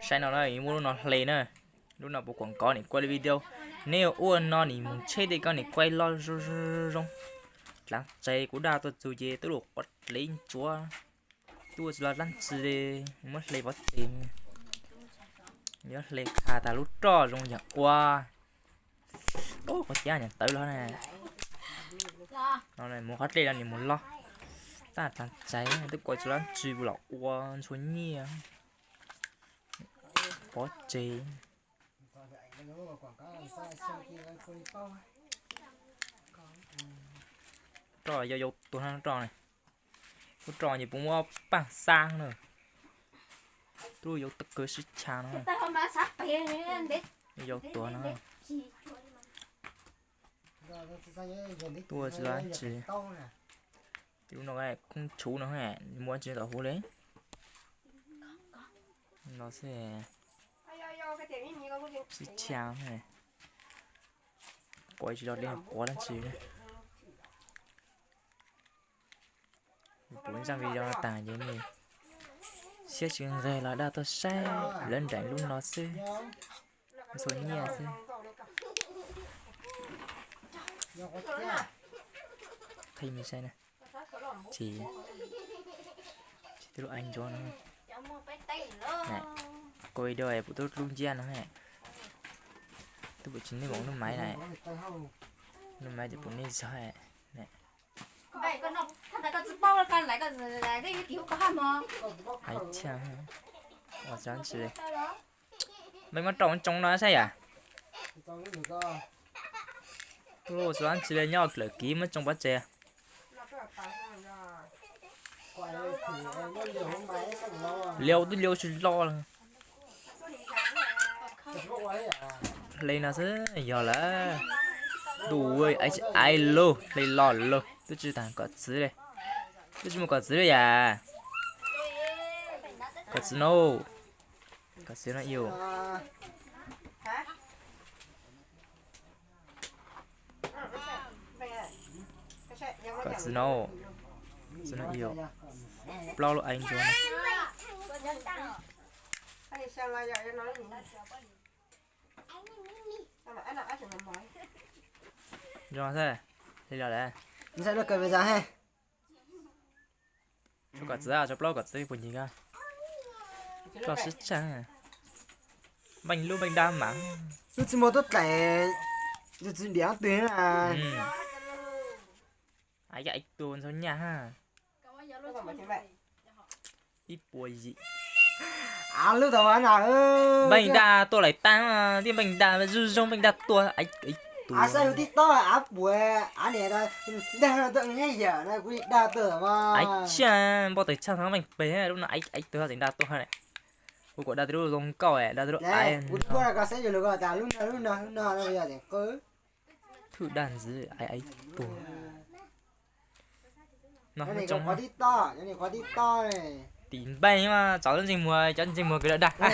Saib no na, muab lub no hle na. Lub no puas kuam nkov nim kuaj li video. Neb ua no nim mus tsheb tej koj nim kuaj loj zoo zoo. Dlaab tsi kuv daj tuaj txug ces twb lug quav dlev ntsuav. Tuaj tsis los dlaab tsi li, muab hle pov tseg. Yuav hle kha tas lub roj zoo yam ua. Qhov cab nyam tawv los na. Mus qhov dlej no nim mus loj. Tab dlaab tsi twb kuaj tsis los dlaab tsi los ua ntshua nyiaj. Pov tseg. Roj yau yau tuag na roj ne. Lub roj ces puas muab paaj xab na. Tub yau tawv kawg sib tshab no. Yau tuag no. Tuaj tsis los dlaab tsi. Lub no khoob tshuv no, muaj dlaab tsi tom huv li. No xwb. Sib tshab. Quav tsis los li quav dlaab tsi. Kuv zaaj video no taag ces mej siab tsis nqeg los daj tuaj saib lawv nraim lub no xwb. Ntxhua nyiaj xwb. Qhib mej saib na. Tsis, tsis tub lub aiv ntsuav no. Kuv video puas tub lub nciab no. Tub puas tsis neb moov nub maiv na. Nub maiv ces puas neb zog. Hais txhia, ua tsav ntsis li. Npej muab rau tsoo no saib yam. Ua tsav ntsis li nyob dlawm kiv muab tsoo pov tseg. Liau twb liau tsis lo lawm. Hle no xwb yog lawm. Ntuj, aiv lauj, hle lo lauj, twb tsis tas kom txwv li. Twb tsis muaj kom txwv li yam. Kom txwv no, kom txwv no iu. Kom txwv no, txwv no iu. Plaub lub aiv ntsuav no. Zoo xwb, hle lo lawm. Tshuav kom txwv, tshuav plaub kom txwv puas ncig koj? Roj sib tshab. Npeej lub npeej dab mas. Lub txiv muag tuab dlaim, txiv npiam twg na. Aiv tus ntxhua nyaj ha. Ib puas yim. Av lub tau na. Npeej daj tuaj laim tab, tib npeej daj zoo zoo npeej daj tuaj. Av saib tus tib tob av puas av niam dag tuaj neb yam na kuv dag tuaj mas. Aiv tshaj, npau taws tshaj tau npeej peg lub no aiv tus tseem dag tuaj. Kuv kuam dag tau lub zoo nkauj, dag tau lub aiv. Kuv tsis paub ko saib yog lus ko tas lub no lub no lub no yog tias qw. Thwj dag ntxiv aiv aiv tuag. No qhov tib tob, qhov tib tob. Tim npeej mas cov ntseeg muag, cov ntseeg muag kws dag dag.